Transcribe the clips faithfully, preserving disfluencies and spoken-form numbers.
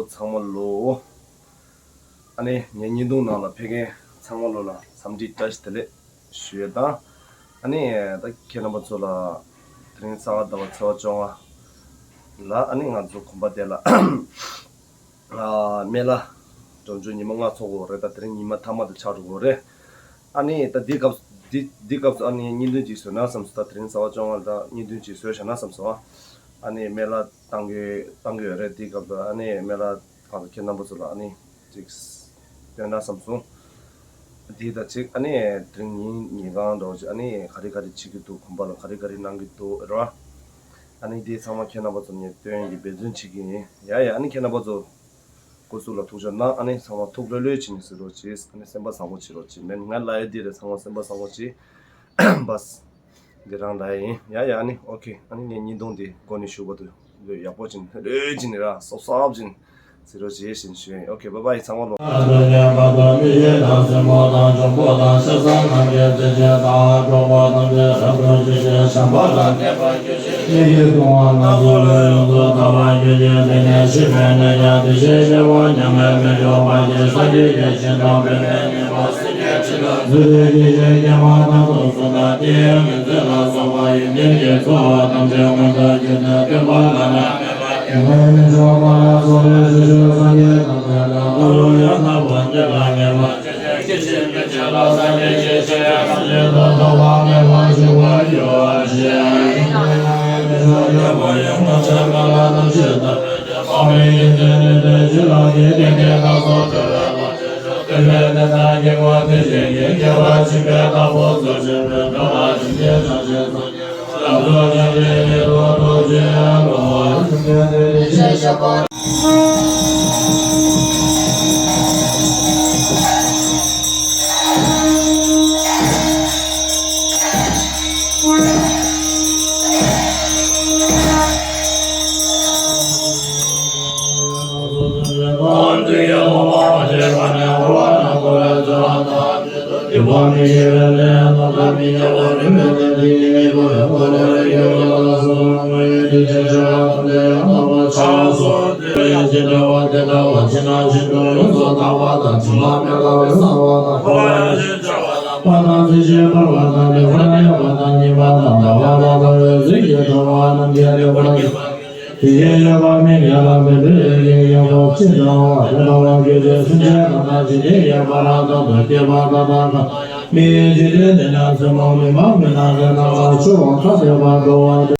ཚང་མ་ལོ། ཨ་ནི་ངའི་བརྙན་ཐུང་ནང་ལ་ཕེབས་མཁན་ཚང་མ་ལོ་ལ་འཚམས་འདྲི་བཀྲ་ཤིས་བདེ་ལེགས་ཞུ་ཡས་དང་། ཨ་ནི་ད་ཁྱེད་རྣམ་པ་ཚོ་ལ་དེ་རིང་གཟའ་ཟླ་བ་ཚེས་པ་བཅོ་ལྔ་ལ་ཨ་ནི་ང་ཚོ་གོམ་པ་དེ་ལ་ཨ་སྨན་བླ་འབྱོར་འབྱོར་ཉི་མ་ལྔ་ཚོགས་དགོས་རེད། ད་དེ་རིང་ཉི་མ་མཐའ་མ་དེ་ཆགས་འགྲོ་གི་རེད། ཨ་ནི་ད་འདི་སྐབས་འདི་འདི་སྐབས་སུ་ཨ་ནི་བརྙན་ཐུང་ཅིག་བཟོས་ན་བསམ་སོང་། ད་དེ་རིང་གཟའ་པ་བཅོ་ལྔ་ལ་ད་བརྙན་ཐུང་ཅིག་བཟོས་བཞག་ན་བསམ་སོང་། ཨ་ནི་སྨན་བླ་བཏང་གི་བཏང་གི་ཡོད་རེད། འདི་སྐབས་སུ་ཨ་ནི་སྨན་བླ་གང་ལ་ཁྱེད་རྣམ་པ་ཚོ་ལ་ཨ་ནི་ཅིག་སྟོན་ན་བསམ་སོང་། འདི་ད་ཅིག་ཨ་ནི་དེ་རིང་ཉིན་ཉིན་གང་འདྲ་བོ་ཅིག་ཨ་ནི་ག་རེ་ག་རེ་བྱེད་ཀྱི་འདུག་གོམ་པ་ལ་ག་རེ་ག་རེ་གནང་གི་འདུག་ར། ཨ་ནི་འདི་ཚང་མ་ཁྱེད་རྣམ་པ་ཚོ་ངས་སྟོན་གྱི་འབད་བརྩོན་བྱེད་ཀྱི་ཡིན། ཡ་ཡ། ཨ་ནི་ཁྱེད་རྣམ་པ་ཚོ་སྐུ་གཟུགས་ལ་ཐུགས་ཆོས་གནང་། ཨ་ནི་ཚང་མ་ཐུགས་ལྷོད་ལྷོད་བྱས་ནས་གཟིགས་རོགས་གྱིས། ཨ་ནི་སེམས་པ་བཟང་པོ་བྱེད་རོགས་གྱིས། མེད་ང་ལ་ཡ་འདི་རེད། ཚང་མ་སེམས་པ་བཟང་པོ་བྱེད། བས། འདི་རང་ལ་ཡིན། ཡ་ཡ། ཨ་ནི་ཨོ་ཁེ། ཨ་ནི་ངས་བརྙན་ཐུང་འདི་འགོ་ནས་ཞུ་བ་དུ་ཡག་པོ་བྱས་ནས་ལྷོད་ལྷོད་བྱས་ནས་ར་སོབ་སོབ་བྱས་ནས་གཟིགས་རོགས་བྱེད་ཞེས་ཞུ་ཡིན། ཨོ་ཁེ། བཱའི་བཱའི། ཚང་མ་ལོ། ང་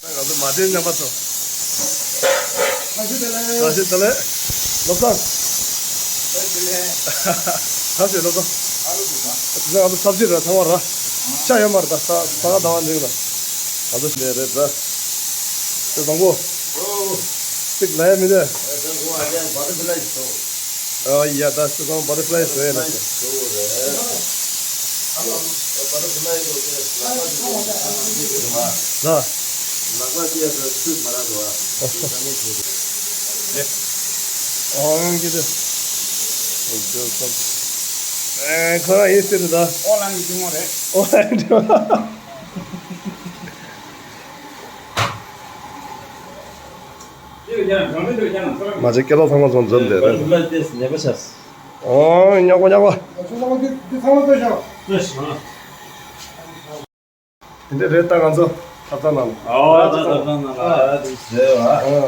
ཚོ་མ་བདེ་རྣམ་པ་ཚོ། བཀྲ་ཤིས་བདེ་ལེགས། བློ་བཟང་། བཀྲ་ཤིས་བློ་བཟང་། ང་ཚོ་ཚབ་ཅིག་ར་ཚང་མ་ར། ཤ་ཡོད་མ་རེད། ད་ས་ས་ག་ཟླ་བ་འདི་ལ། ང་ཚོ་འདི་རེད་ད། ཚེ་བཟང་པོ། གཅིག་ལ་ཡ་མི་འདུག་ཨ་ཡ། ད་ཚེ་བཟང་པོ་བ་ཏི་ཕ་ལའི་བཟོ་ཡ་ལ་ཚེ། ལ། ཨང་ཀི་དེ། ཨེ། ཁོ་རང་ཡིན་ཟེར་ད། ཨོ་ལང་གི་ཐུན་མོང་རེད། ཨོ་ལང་གི་ཐུན་མོང་། མ་ཅིག་སྐད་ཐོག་ཚང་མ་ཚང་འཛོམས་བསྡད་རེད། ཨོ། ཉག་པ་ཉག་པ། དེ་འདྲ་རེད། ད་ང་ཚོ་ཐབ་ཚང་ནང་ལ། ཨོ། ད་ཐབ་ཚང་ནང་ལ་དེ་བཟོས་བ། ཨ།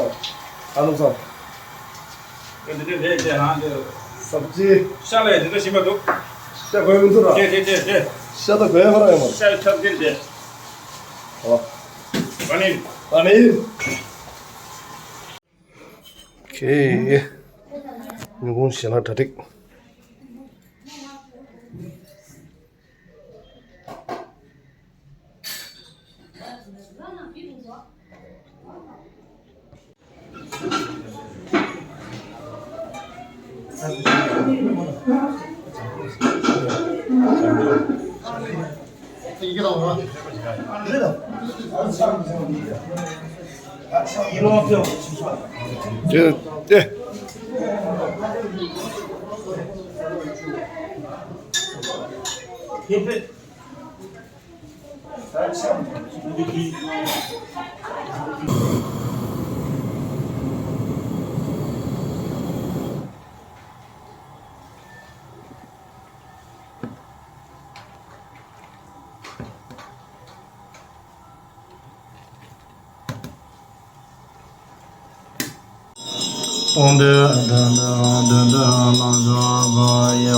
ཨ་ལོ་ཚང་། དེ་འདྲ་རེད། དེ་རང་དེ། སབ་ཅི། ཤ་ལས་དེ་འདྲ་ཞིམ་པ་འདུག་ཤ་གོན་མི་འདུག་ར། དེ་དེ་དེ་དེ། ཤ་ད་གོན་ཡ་ཁོ་རང་ཡོད་མ་རེད། ཤ་ཁྱབ་དེ་དེ། ཨོ། པ་ནི། པ་ནི། ཁེ། ཉིན་གུང་ཞལ་ལག་གྲ་སྒྲིག་ལུང་བསྟན་དྲན་པའི་དོན་ལྡན་རྣམ་གཞག་གི་ཡེ་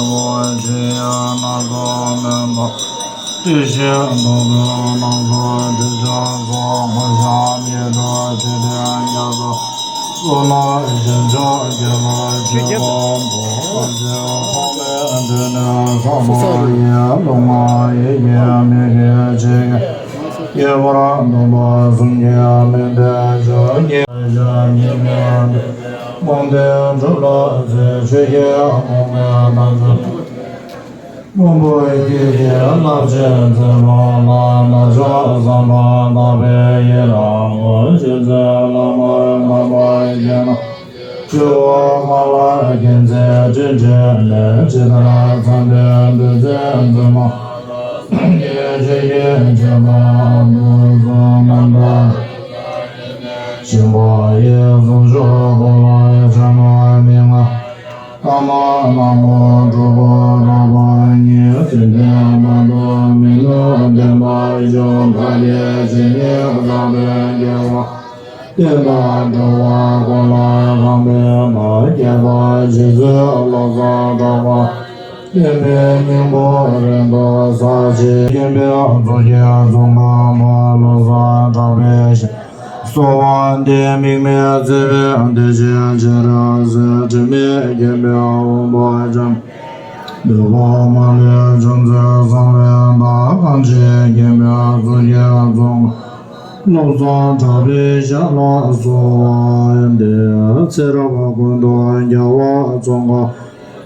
ཤེས་སྣ་ཚོགས་མེ་ཏོག་སྤྲིན་བཞིན་མཐོང་བའི་སྣང་ཚོར་དྲི་བྲལ་སོགས་གོ་ཤམ་ཡིད་འཕྲོག་འཇིག་རྟེན་རྒྱ་མཚོ་བསོད་ནམས་ཞིང་མཆོག་རྒྱས་པར་བྱེད་པ་པོ། འོད་གསལ་འོག་མིན་སྡེ་སྣོད་ཟབ་མོ་ཡི་ལུང་ལ་ཡིད་ཀྱིས་མི་སྐྱོ་བྱེད་ཀྱི། ཁྱད་པར་སྟོན་པ་གསུམ་གྱི་མི་འབྲལ་ཕྱོགས་ཀྱི་ཞབས་ཉི་མའི་དཔུང་སྟེང་གྲུབ་ལ་མཛད། ཆོས་ཀྱི་དབང་པོའི་དམ་ཆོས་སྔོན་པོ་སྐྱེས་ཀྱི་རླབས་ཆེན་མཛད་པ་ལ། ནག་ཕྱོགས་བསམ་པ་དག་པའི་ཡི་རང་ངོ་། ཆོས་མཛད་བླ་མ་རྣམ་པར་རྒྱལ་ན། ཆོས་འཁོར་མ་ལ་མཁྱེན་བརྩེ་སྤྲིན་བྲལ་ནས། ཇི་ལྟར་འཚམས་པའི་འདུད་རྩེའི་མཛེས་མ། སངས་རྒྱས་ཆོས་ཀྱི་མཆོད་པ་ཨ་ཏི་ཤ་རྣམ་དག་ཆེན་པོ་ཡི་གཟུངས་མཆོག་གོ་ལ་ཕྱག་ན་མི་མངའ། ཨ་མ་ནག་མོ་གྲོགས་པོ་རོགས་པ་ཉིད། སྲིད་མཐའི་མ་ཐོབ་མི་ནུབ་བདེན་པ་མཆོག །བདག་གི་ཇི་སྙེད་བསགས་པའི་དགེ་བ། བསྟན་དང་འགྲོ་བ་ཀུན་ལ་གང་ཕན་པ། བསྐལ་པ་འཆི་གསུམ་བློ་བཟང་གྲགས་པ། བསྟན་པའི་སྙིང་པོ་རིན་ཐང་གསལ་བྱེད། མཁྱེན་པའི་གཙུག་གི་ཙོང་ཁ་པ་བློ་བཟང་གྲགས་པའི་ཞབས། སོ་པ་འདི་དམིགས་མེད་བརྩེ་བའི་བདེ་ཆེན་སྤྱན་རས་གཟིགས། དྲི་མེད་མཁྱེན་པའི་དབང་པོ་འཇམ། འདོད་དགུ་མ་ལུས་ཅུང་ཟད་གསང་བའི་བདག །གང་ཞིག་མཁྱེན་པའི་གཙུག་གི་ཙོང་ཁ་བློ་བཟང་གྲགས་པའི་ཞབས་ལ་གསོལ་བ་འདེབས། ཚེ་རབས་ཀུན་ཏུ་རྒྱལ་བ་ཙོང་ཁ་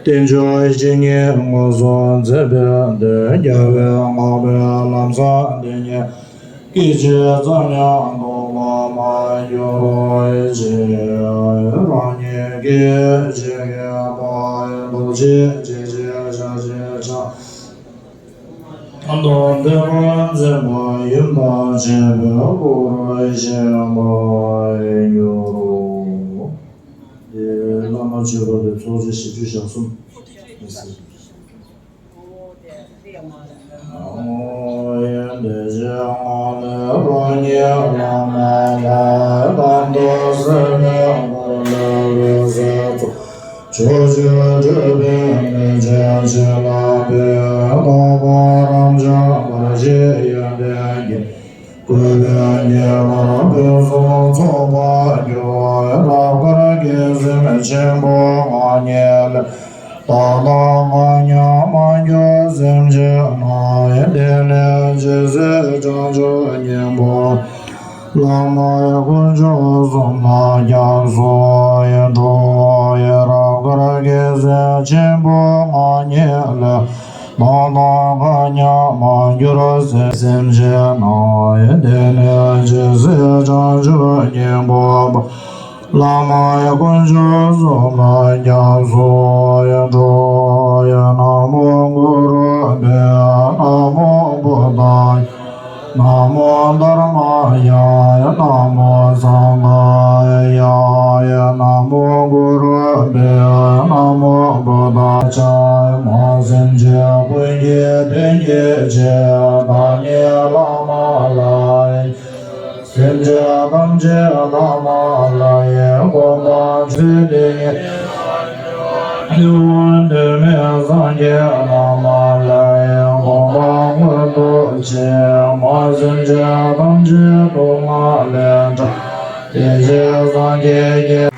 བསྟན་མཆོག་བཤེས་གཉེན་དངོས་སུ་མཛད་པའི་མཐུས། རྒྱལ་བའི་བསྔགས་པའི་ལམ་བཟང་འདི་ཉིད། སྐད་ཅིག་ཙམ་ཡང་ལྡོག་པར་མ་གྱུར་ཅིག །རང་ཉིད་ཀྱི་ཆེད་ཀྱི་དཔལ་རྡོ་རྗེ་འཇིགས་བྱེད་ཞལ་གཅིག་ཕྱག །མདོ་སྡེ་པ་མཛད་པ་ཡུམ་དང་བཅས་པའི་སྐུ་རུ་བཞེངས་པར་གྱུར། དེ་བླ་མ་མཆོད་པ་པའི་ཚོགས་རྗེས་ཞབས་ཀྱུ་ཞག་གསུམ། ཡོན་ཏན་ཆེ་ངང་ལས་རང་ཉིད་བླ་མ་ལ། དང་དུ་གསལ་བའི་སྒོ་ནས་འོད་གསལ་ཚོགས། ཕྱོགས་བཅུར་སྤྲུལ་པའི་མེ་ལྕེ་བྱིན་རླབས་པའི། རྟོག་པ་རབ་འབྱམས་འབར་བའི་ཡོན་ཏན་གྱིས། བཀོད་པས་ཉེ་བར་ཕུན་སུམ་ཚོགས་པར་གྱུར། རབ་དཀར་དགེ་སེམས་ཆེན་པོ་ང་ཉིད་ལས། བདག་དང་འགའ་ཉིད་མ་གྱུར་སེམས་ཅན་རྣམས། དེ་ནས་ཇི་སྲིད་བྱང་ཆུབ་སྙིང་པོ། བླ་མ་དཀོན་མཆོག་གསུམ་དང་སྐྱབས་སུ་འགྲོ། རབ་དཀར་དགེ་སེམས་ཆེན་པོ་ང་ཉིད་ལས། བདག་དང་འགའ་ཉིད་མ་གྱུར་སེམས་ཅན་རྣམས། དེ་ནས་ཇི་སྲིད་བྱང་ཆུབ་སྙིང་པོ་པ། བླ་མ་དཀོན་མཆོག་གསུམ་དང་སྐྱབས་སུ་འགྲོ། ན་མོ་གུ་རུ་བྷྱཿ་ན་མོ་བུདྡྷཱ་ཡ། ན་མོ་དྷརྨཱ་ཡ། ན་མོ་སངྒྷཱ་ཡ། ན་མོ་གུ་རུ་བྷྱཿ་ན་མོ་བུདྡྷཱ་ཡ། མ་སེམས་ཅན་ཀུན་གྱི་དོན་གྱི་ཕྱིར། བདག་ཉིད་བླ་མ་ལ། སེམས་ཅན་ཐམས་ཅད་བླ་མ་ལ་ཡི། གོ་འཕང་ཆེ་དེ་ཉིད། དེ་བས་དོན་མེད་སངས་རྒྱས་བླ་མ་ལ་ཡི། གོ་འཕང་མངོན་དུ་བྱེད། མ་སེམས་ཅན་ཐམས་ཅད་སྡུག་བསྔལ་ལས་བསྒྲལ། དེ་ཕྱིར་སངས་རྒྱས་ཀྱི།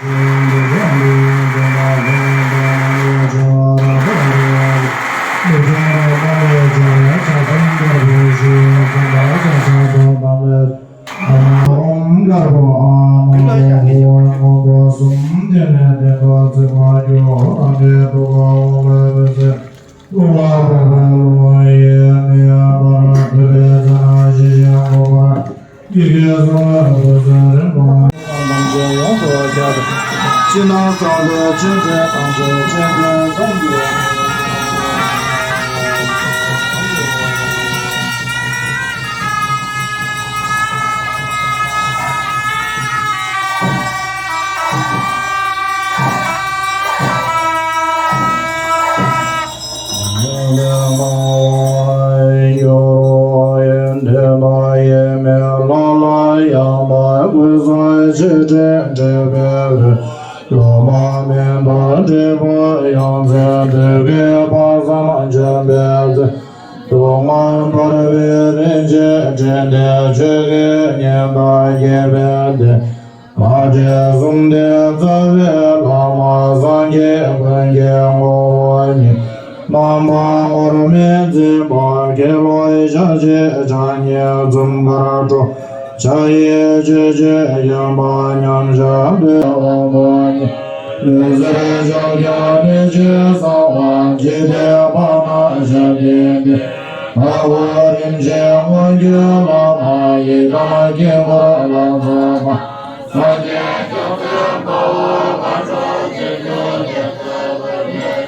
ཨོཾ་དཀར་པོ་ཨ་ནཱ་ལོ་ཧོ། སྔོན་པོ་གསུམ་དེ་ནས་དེ་དག་བརྩེགས་པར་གྱུར། རང་གི་ཐུགས་ཀར་འོ་སྐོལ་བའི་ཚེ། ལུས་ལ་ཕོག་པའི་རླུང་ཡིས་མི་གཡོ་བར། ཐུབ་པའི་ཚེ་ན་ཞི་ཞིང་དགོངས་པར། ཡི་གེ་གསུང་བའི་འོད་ཟེར་རིམ་པ། ཐམས་ཅད་ཡོངས་སུ་ཁྱབ་པའི། ཕྱི་ནང་གསང་བའི་ཆོས་འཛིན་ཐམས་ཅད་སྤྱན་འདྲེན་ཐམས་ཀྱིས། ཡོན་ཏན་དང་ཡེངས་མེད་ལ་ལ་ཡང་དག་ཀུན་བཟང་ཆེ་འབྲིང་འབྲེལ་བའི་འོད། ཐོག་མ་མེད་པ་འབྲས་བུ་ཡོངས་འཛིན་བདུད་ཀྱི་དཔག་བསམ་ལྗོན་པའི་རྩེ། སྡུག་བསྔལ་འབར་བའི་རིན་ཆེན་སྤྲིན་དེ་ཆོས་ཀྱི་ཉི་ཟླ་རྒྱས་པའི་གཏེར། མ་འདྲེས་གསུམ་ལྡན་རྩ་བའི་བླ་མ་སངས་རྒྱས་ཀུན་གྱི་ངོ་བོ་ཉིད། རྣམ་པ་ངུར་སྨྲིག་འཛིན་པ་སྐྱེ་ལོ་ཞག་གཅིག་ཕྱག་གཉིས་འཛུམ་དཀར་སྤྲོ། ཕྱག་གཡས་ཆོས་ཀྱི་ཡོན་པ་མཉམ་བཞག་འདོད་དབང་པོ་ཉིད། འོད་ཟེར་ཕྱོགས་ཀྱང་མི་ཕྱེད་གསང་བ་འཇིག་རྟེན་པ་ན་ཞབས་བརྟན་ཏེ། དཔའ་བོ་རིན་ཆེན་དངོས་ཀྱི་བླ་མ་ཡི་དམ་དཀྱིལ་འཁོར་ལ་འཛོམས་པ། སངས་རྒྱས་བཅོམ་ལྡན་དཔའ་བོས་མཁའ་འགྲོ་ཆོས་སྐྱོང་དེ་ལྟ་བུ་ཉིད།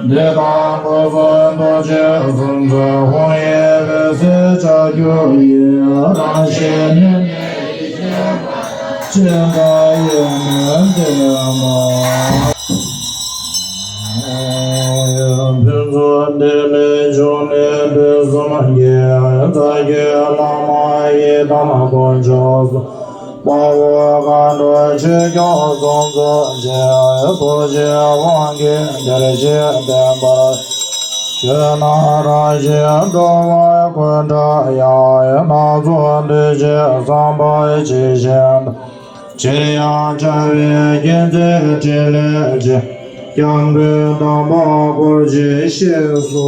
འདི་དང་སྐུ་གསུམ་རྡོ་རྗེ་གསུམ་མཚོན་དཔང་ཡི་འོད་ཟེར་ལྕགས་ཀྱུ་ཡི། རང་བཞིན་ཉིད་ནས་ཡེ་ཤེས་པ། ཅི་འདྲ་ཡིན་མིན་ཏེ་མ། ཕུན་ཚོགས་ལྡན་མའི་འབྱུང་གནས་ཕུན་སུམ་རྒྱས། རྩ་བརྒྱུད་བླ་མ་ཡི་དམ་དཀོན་མཆོག་གསུམ། དཔའ་བོ་མཁའ་འགྲོ་ཆོས་སྐྱོང་གསུམ་མཚོན་བྱེད། ཐུགས་རྗེའི་དབང་གིས་བདེར་གཤེགས་བསྟན་པར་བྱོན། རང་བཞིན་འགྲོ་བ་ཀུན་བྲལ་ཡང་། སྣ་ཚོགས་འདུས་བྱས་བསམ་པ་ཇི་བཞིན་དུ། ཅིར་ཡང་བྱ་བའི་མཁྱེན་བརྩེ་ཕྲིན་ལས་ཀྱིས། སྐྱབས་མགོན་དམ་པ་དཀོར་ཆེན་གཤེགས་སུ་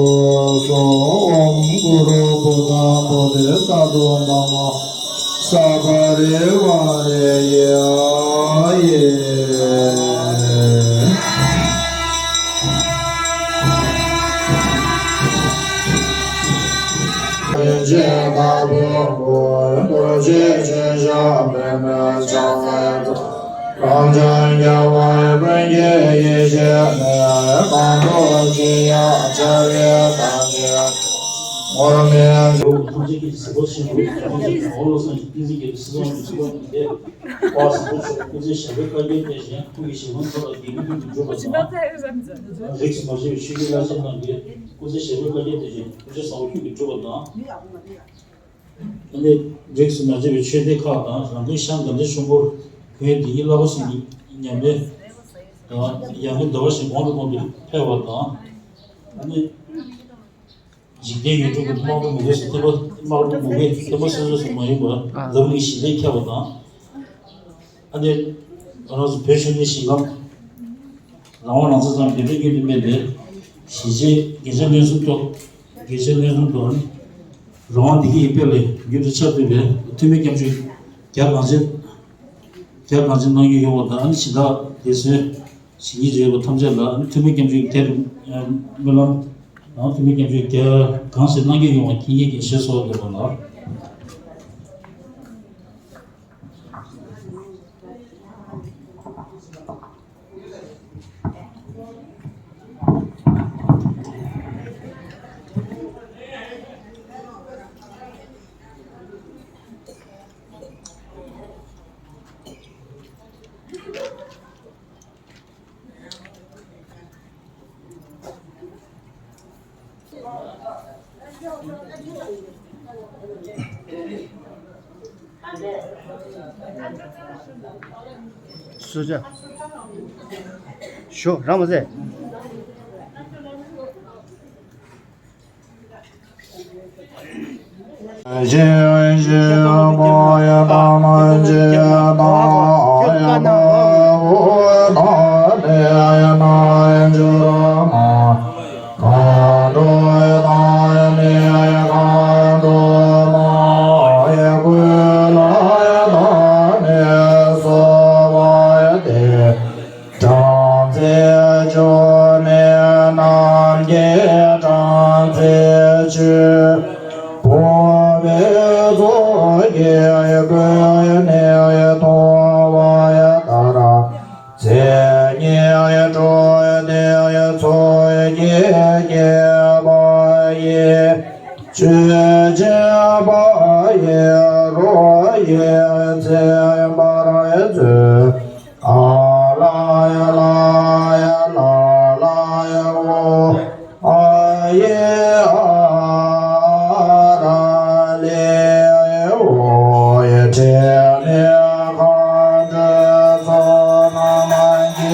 གསོལ། ཨོཾ་གུ་རུ་བུདྡྷ་བོ་དྷི་ས་ཏྭ་དྷརྨ་ས་པ་རི་ཝཱ་རེ་ཡ་ཡེ། རིན་ཆེན་དཀར་པོ་སྐུ། རྡོ་རྗེ་ཆོས་ཞབས་པདྨས་ཕྱག་འཚལ་ལོ། རབ་འབྱམས་རྒྱལ་བ་ཀུན་གྱི་ཡེ་ཤེས་ནི། གང་དུ་མཆིས་ཡང་འཆར་བའི་དྭངས་ཤེལ། ངུར་སྨྲིག་ཐམས་ཅད་ཀྱི་གཟིགས་པ་ཆེན་པོ་ཐམས་ཅད་ཀྱི་ངོ་བོ་ལ་སངས་རྒྱས་བསྟན་འཛིན་རྒྱལ་པོའི་སྲིད་དབང་གི་ཚུལ་ཁྲིམས་ལྡན། དཔལ་ཟབ་མོ་མཆོག་སྐུ་ཚེ་ཞབས་པད་བསྐལ་བརྒྱར་བརྟན་ཞིང་། ཐུགས་ཀྱི་བཞེད་དགོངས་མཐའ་དག་དགེ་བའི་མཐུ་དང་འགྲུབ་པ་དང་། རིས་སུ་མ་ཆད་པའི་ཆོས་ཀྱི་བླ་ཆེན་རྣམས་ཀྱིས་སྐུ་ཚེ་ཞབས་པད་བསྐལ་བརྒྱར་བརྟན་ཞིང་། ཐུགས་རྗེ་ཟབ་མོ་ཁྱོད་ཀྱིས་འགྲུབ་པ་དང་། ཨ་ནི་རིས་སུ་མ་ཆད་པའི་ཆོས་སྡེ་ཁག་དང་། རང་གི་ཤང་དགའ་ལྡན་ཤོག་སྦུག་བོད་བདེ་སྐྱིད་བསླབ་པ་གསུམ་གྱི་ཉམས་ལེན་དང་། ཡར་ངོའི་ཟླ་བ་བཞིན་གོང་དུ་གོང་དུ་འཕེལ་བ་དང་། ཨ་ནི། འཇིག་རྟེན་ཡུལ་གྲུ་གི་དམག་རུ་མུ་གེ་སོགས་བསྟན་པ། དམག་རུ་མུ་གེ་བསྟན་པ་སོ་སོ་སོ་མ་ཡིན་པར་ཨ་འཛམ་གླིང་ཞི་བདེ་ཁྱབ་པ་དང་། ཨ་ནི་ང་རང་ཚོ་བོད་ཆོས་ལྡན་ཞིང་ཁམས་རང་དབང་རང་བཙན་དང་བདེན་མཐའ་མཉམ་དུ་སྨིན་ཏེ། གཞིས་བྱེས་རྒྱལ་ས་གནས་གསུམ་ཐོག་རྒྱལ་ས་གནས་གསུམ་དུ་ཨ་ནི་རང་དབང་བདེ་སྐྱིད་ཀྱི་དཔལ་ལ་མྱུར་དུ་ཆགས་ཐུབ་པའི་འཐུས་མི་སྐྱབས་འཇུག་རྒྱ་གངས་ཅན། རྒྱ་གངས་ཅན་གནང་རྒྱུ་ཡོང་བ་དང་། ཨ་ནི་སྦྱིན་བདག་སྡེ་ཚན་བྱེད་ཀྱི་ཡོད་པ་ཐམས་ཅད་ལ་ཨ་ནི་འཐུས་མི་སྐྱབས་འཇུག་དེར་སྨོན་ལམ་དང་། འཐུས་མི་སྐྱབས་འཇུག་རྒྱ་གངས་ཅན་གནང་རྒྱུ་ཡོང་བ་མཁྱེན་མཁྱེན་གྱིས་ཞེས་གསོལ་བ་འདེབས་པ་ལགས། སུ་ཅག་ཞོ་རང་མ་ཟད། སྦྲང་རྩི་བཅུད་ནི་ནམ་མཁའི་སྦྲང་རྩིའི་བཅུད། ཕོ་བའི་ཚོགས་ཀྱིས་བསྐོལ་ནས་འཐུང་བ་ལྟར། མཚན་ཉིད་དྲུག་ལྡན་ཚོགས་ཀྱི་སྐྱེད་པ་ཡིས། ཆོས་འཆད་པ་ཡི་རོ་ཡིས་ཚིམ་པར་མཛོད། ཨ་ལ་ཡ་ལ་ཡ་ལ་ལ་ཡ་ཨོ། ཨ་ཡེ་ཨ་ར་ལེ་ཨོ་ཡེ། ཕྲིན་ལས་མཁའ་འགྲོའི་ཚོགས་རྣམས།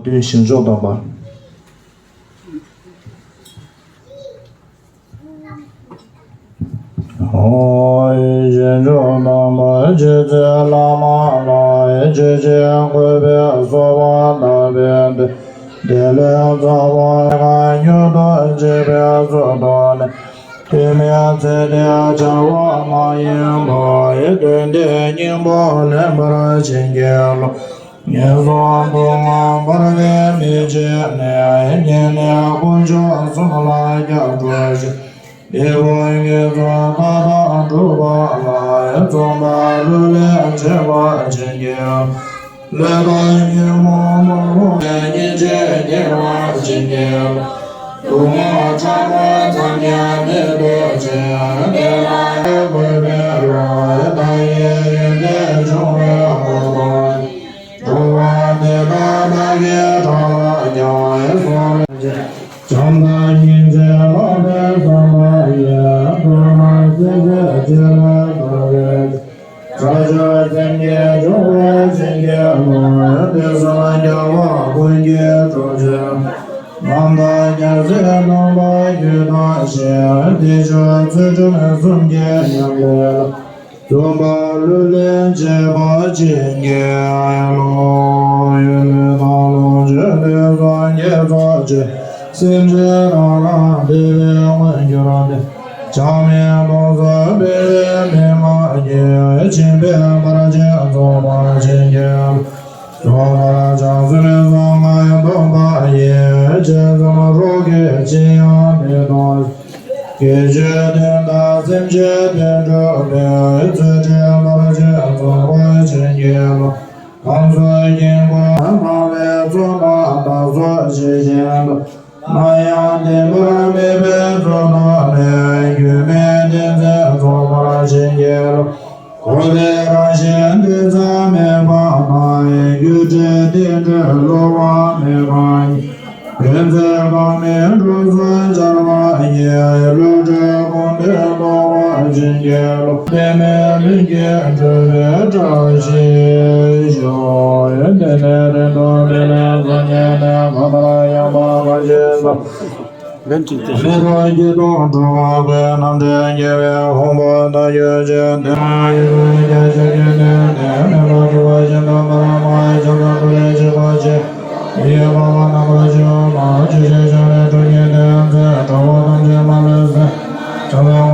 དོན་ཞིང་མཆོག་དམ་པ། ཨོ་ཡེ་ཞིང་མཆོག་དམ་པ་རྗེ་བཙུན་བླ་མ་ལ་ཡི་ཇི་བཞིན་གུས་པས་གསོལ་བ་བཏབ་པའི་མཐུས། དེ་ལས་ཚངས་པ་མྱུར་དུ་མཆིས་པའི་ཚུལ་དུ་ནི། དུས་མིན་ཚེ་འདིར་བྱ་བ་མ་ཡིན་པ་ཡི། དོན་འདི་སྙིང་པོར་ལེན་པར་བྱིན་གྱིས་རློབས། ངན་སོང་སྡུག་བསྔལ་བར་གའི་མི་ཕྱེད་ནས། སྙན་གནས་དཀོན་མཆོག་གསུམ་ལ་སྐྱབས་འགྲོ་ཞིང་། འབྲས་བུ་དངོས་སུ་མཐའ་དག་འགྲུབ་པ་ལ། བརྩོན་པ་ལྷུར་ལེན་བྱེད་པར་བྱིན་གྱིས་རློབས། ལས་དང་ཉོན་མོངས་མ་རུངས་པའི་སྙིང་རྗེ་སྐྱེ་བར་བྱིན་གྱིས་རློབས། སྡུག་བསྔལ་ཕྲ་མོ་ཙམ་ཡང་མེད་པའི་ཕྱིར། དེ་ལ་གུས་པས་ལ་བདག་གི་ཡོན་ཏན་འབྱུང་བའི་གོ་འཕང་ཡིན། འགྲོ་བ་འདི་དག་བདག་གིས་ཐོབ་ཀྱང་། བྱམས་དང་སྙིང་རྗེ་ལྷག་པའི་བསམ་པ་ཡིས། ཐོག་མར་སེམས་ཅན་ཕྱི་ལ་བདག་གིས། བྱང་ཆུབ་སེམས་ཀྱི་འབྱུང་པོ་བྱིན་གྱིས་རློབས། དུས་གསུམ་རྒྱལ་བ་ཀུན་གྱི་གྲོགས་བྱེད། རྣམ་དག་རྒྱལ་སྲས་སྟོན་པ་རྒྱུད་དང་ཞི། བདེ་མཆོག་ཚུལ་ཁྲིམས་གསུམ་གྱི་ཉམས་ལེན་ལ། བརྩོན་པ་ལྷུར་ལེན་བྱེད་པར་བྱིན་གྱིས་རློབས། ཡུལ་དུས་དང་ལོངས་སྤྱོད་དུས་གསུམ་གྱི་ཚོགས་ཀྱིས། སེམས་ཅན་རང་རང་བདེ་བའི་མངོན་གྱུར་ཏེ། ཆགས་མེད་སྟོང་གསལ་སྤེལ་བའི་མི་མང་གིས། སྦྱིན་པའི་བར་ཆད་རྫོགས་པར་བྱིན་གྱིས་རློབས། རྫོགས་པར་བྱང་སེམས་བཟང་ངན་སྟོན་པ་ཡི། ཅི་བསམ་རོགས་ཀྱིས་ཅི་ཡང་མི་སྟོང་། དགེ་ཆོས་དོན་དང་སེམས་ཅན་དོན་སྒྲུབ་པའི། ཚུལ་ཁྲིམས་བར་ཆད་རྫོགས་པར་བྱིན་གྱིས་རློབས། ཁམས་གསུམ་དཀྱིལ་འཁོར་སྤངས་པའི་བརྩོན་པ་དག་སོགས་ཇི་བཞིན་དུ། ནམ་ཡང་བདེན་པར་མེད་པའི་ཚུལ་དུ་ནི། རྒྱུད་སྨིན་བདེན་མཛད་རྫོགས་པར་བྱིན་གྱིས་རློབས། འཁོར་བའི་རང་བཞིན་ཏིང་འཛིན་མེད་པ་དང་། རྒྱུ་འབྲས་རྟེན་འབྲེལ་བསླུ་བ་མེད་པ་ཉིད། ཕན་མཛད་དག་མེད་འགྲོ་གསུམ་སྦྱར་བ་ཡིས། བསླུ་བྲིད་གོམས་པས་བཟློག་པར་བྱིན་གྱིས་རློབས། འབྲལ་མེད་ལྷུན་གྱིས་གྲུབ་པའི་བཀྲ་ཤིས་ཤོག། ཡོན་ཏན་ནི་རིང་དུ་བརྟན་ནས་སངས་རྒྱས་ནས། གང་ལྟར་ཡང་དག་ཐམས་ཅད་མཁྱེན་པ། མི་རོ་སྐྱིད་དང་འགྲོ་བ་ཀུན། རྣམ་འདྲེན་རྒྱལ་བའི་དབང་པོ་ལྟ་བར་བྱོན། དེ་ཡང་ཡུལ་ལ་རྒྱ་ཆེར་བསྐྱོད་དེ། དེ་ནས་མི་ལ་སྤྲུལ་པ་བཞིན་དུ། འབར་མ་ཡི་ཕྱག་ཏུ་སྤྲུལ་ལས་བྱེད་པ་ཆེ། ཡེ་འབར་བ་རྣམ་པར་བཞུགས་པ། ཆུ་སྐྱེས་ཆུ་ལས་གྲོལ་གྱུར་ཏེ། དེ་ཚེ་དགྲ་བོ་ཐམས་ཅད་མ་ལུས་ཟིན། དེ་ཚེ་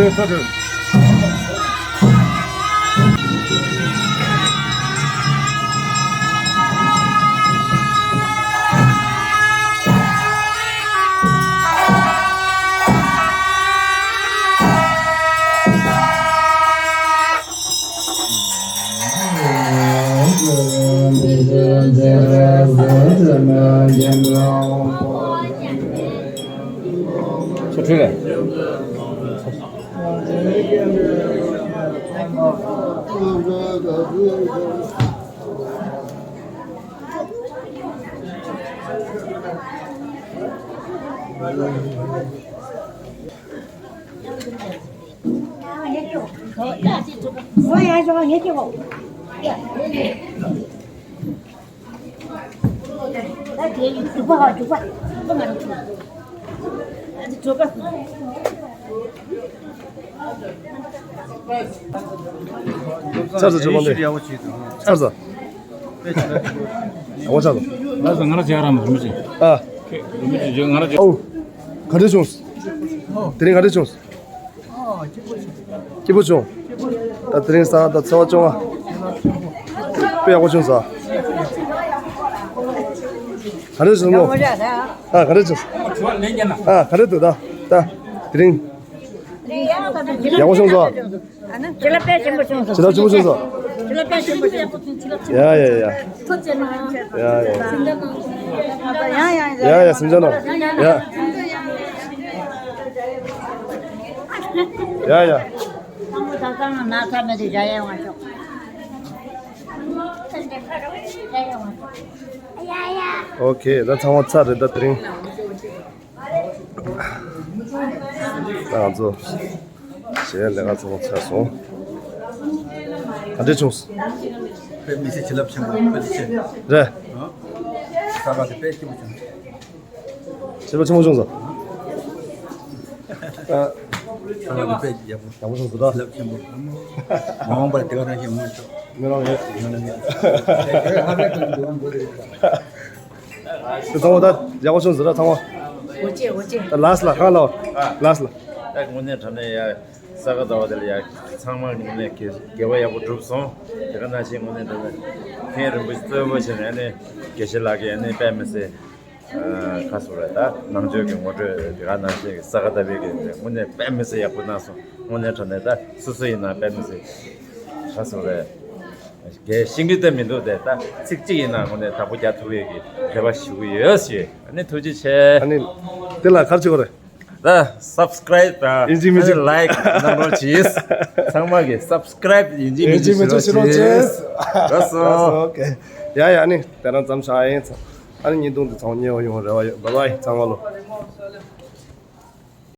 ཆུ་ཁྲུས་རེད། ཚར་ཚར་ཚར་ཚར། ཚར་ཚར། ཨོ་ཚར་ཚར། ང་རང་ང་རང་བྱེད་རམ་རིན་པོ་ཆེ། ཨ། རིན་པོ་ཆེ་ང་རང་བྱེད། ཨོ། ག་འདྲ་བྱུང་། དེ་རིང་ག་འདྲ་བྱུང་། སྐྱིད་པོ་བྱུང་། ད་དེ་རིང་ས་ད་ཚོ་བ་བྱུང་བ། དཔེ་ཡག་པོ་བྱུང་ས། ག་འདྲ་བྱུང་མོ། ཨ་ག་འདྲ་བྱུང་། ཨ་ག་འདྲ་འདུག་ད་ད་དེ་རིང་། ཡག་པོ་བྱུང་སོང་། བྱིན་རླབས་དཔེ་ཆེན་པོ་བྱུང་སོང་། བྱིན་རླབས་ཆེན་པོ་བྱུང་སོང་། བྱིན་རླབས་དཔེ་ཆེན་པོ་བྱུང་སོང་། ཡ་ཡ་ཡ། ཐུགས་རྗེ་གནང་། ཡ་ཡ་ཡ། ཡ་ཡ་ཡ། ཡ་ཡ་སེམས་ཅན་ནང་། ཡ། ཡ་ཡ། ཨོ་ཁེ། ད་ཚང་མ་ཚར་རེད་ད་དེ་རིང་། ད་ང་ཚོ་གཞས་ལས་ཀ་ཚང་མ་ཚར་སོང་། ག་འདྲས་བྱུང་། དཔེ་མི་སྲིད་བྱིན་རླབས་ཆེན་པོ་དཔེ་ཆེ། རེད། ཨ། ས་ག་དེ་དཔེ་སྐྱིད་པོ་བྱུང་། བྱིན་རླབས་ཆེན་པོ་བྱུང་སོང་། ཨ། ས་ག་དེ་དཔེ་ཡག་པོ། ཡག་པོ་བྱུང་སོང་ད། བྱིན་རླབས་ཆེན་པོ། མ་འོངས་པར་དེ་ག་རང་བཞིན་མངོན་ཤོག་མི་རང་ཡོད། དེ་ཚང་མ་ད་ཡག་པོ་བྱུང་ཟེར་ར་ཚང་མ། འོ་ཅེ་འོ་ཅེ། ད་ལཱསི་ལ་གང་ལ་ལཱསི་ལ། ད་དངོས་གནས་དྲང་གནས་ཡ་ས་ག་ཟླ་བ་དེ་ལ་ཡ་ཚང་མ་དངོས་གནས་དགེ་དགེ་བ་ཡག་པོ་གྲུབ་སོང་། དེ་ག་ནང་བཞིན་དངོས་གནས་དྲང་གནས་མཁན་རིན་པོ་ཆེ་གཙོས་པ་བྱས་ནས་ཨ་ནི་དགེ་བཤེས་ལགས་ཀྱིས་ཨ་ནི་དཔེ་མི་སྲིད་ཁ་སོ་རེད། ད་ནང་ཆོས་ཀྱི་ངོ་སྤྲོད་དེ་ག་ནང་བཞིན་ས་ག་ཟླ་བའི་གི་དངོས་གནས་དཔེ་མི་སྲིད་ཡག་པོ་གནང་སོང་། དངོས་གནས་དྲང་གནས་ད་སོ་སོ་ཡིན་ན་དཔེ་མི་སྲིད་ཁ་སོ་རེད། གལ་ཤེས་ཀྱི་ད་མི་འདུག་སྟེ། ད་ཚིག་གཅིག་ཡིན་ན་དངོས་གནས་བདག་པོ་རྒྱག་ཐུབ་ཡས་ཀྱི་རེ་བ་ཞུ་གི་ཡོད་ཞེས། ཨ་ནི་ཐུགས་རྗེ་ཆེ། ཨ་ནི་དེ་ལ་ག་རེ་བྱེད་དགོས་རེད། ད་སབ་སི་ཀ་རའིབ་དང་ཡིན་གཅིག་མིན་གཅིག་ཨ་ནི་ལའིཀ་གནང་རོགས་གྱིས། ཚང་མ་གིས་སབ་སི་ཀ་རའིབ་ཡིན་གཅིག་མིན་གཅིག་བྱེད་རོགས་གྱིས། ལགས་སོ། ལགས་སོ། ཨོ་ཁེ། ཡ་ཡ། ཨ་ནི་དེ་རང་ཙམ་བཞག་ཡིན། ཨ་ནི་བརྙན་ཐུང་འདི་ཚང་མ་མཉེས་པོ་ཡོང་རེ་བ་ཡོད། བཱའི་བཱའི་ཚང་མ་ལོ།